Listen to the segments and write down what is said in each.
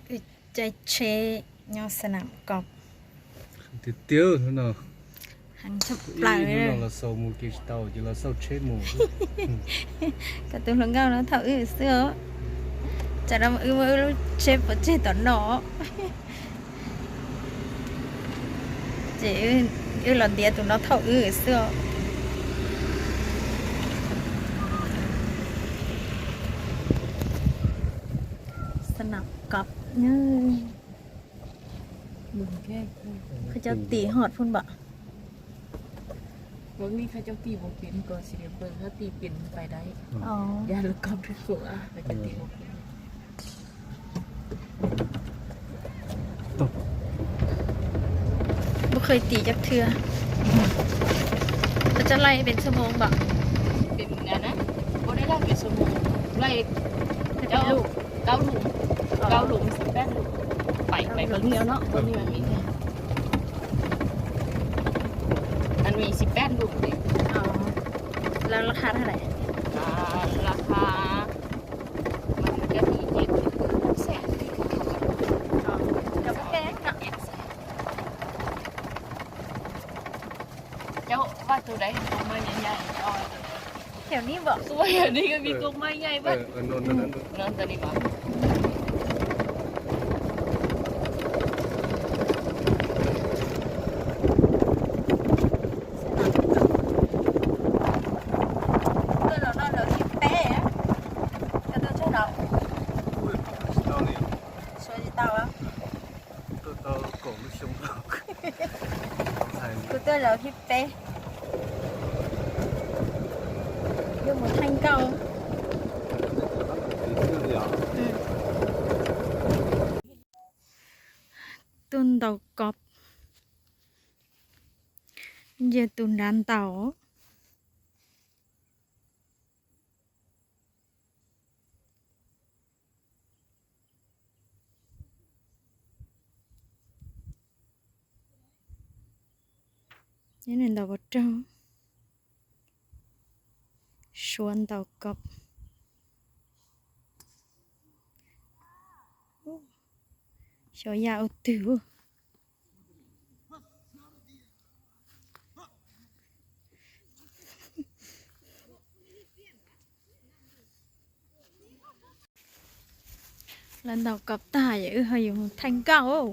Wb caij tsheb nyob Xas Nam Kos. Tiag tiag no. Heev tshaj plaws. Los xaus mus kev tsis tau ces los xauj tsheb mus. Koj tus hluas nkauj no thauj wb xwb os. Tsam no wb muab wb lub tsheb pov tseg tom no. Ces wb los ntiav tus no thauj wb xwb os. Xas Nam Kos. Koj cov tim hot phun npam. Puas kev tim cov thwj? Koj coj laij pes txhua moo npam? Pes, puas laij pes txhua moo? Laij kaub lus, kaub lus, xib peb lus, pais pais koj liaj no, koj liaj mas mis thiab. Mas mis xib peb lus. Lawv laj ha thaj lawm? Laj ha mas cov tim ces xej. Cauv vaj tug dais kua maj nyai nyai. Thiab ni npam. Ua yog ni koj mis kua maj nyai vaj. Tuaj zaum no lawv thib peb. Koj tuaj tshaj no? Suav tsis tau. Kuv tuaj zaum thib peb. Yuav mus Thaij Nkauj. Tuaj ntaus kob, ntsia tus nrad ntaus. Nws ntaus pov raug, Suav ntaus kob. Xyov ya ua twg. Lawv ntaus kob tag es wb ho yuav mus Thaij Nkauj.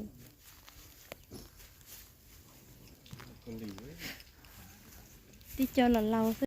Tib co laus laus.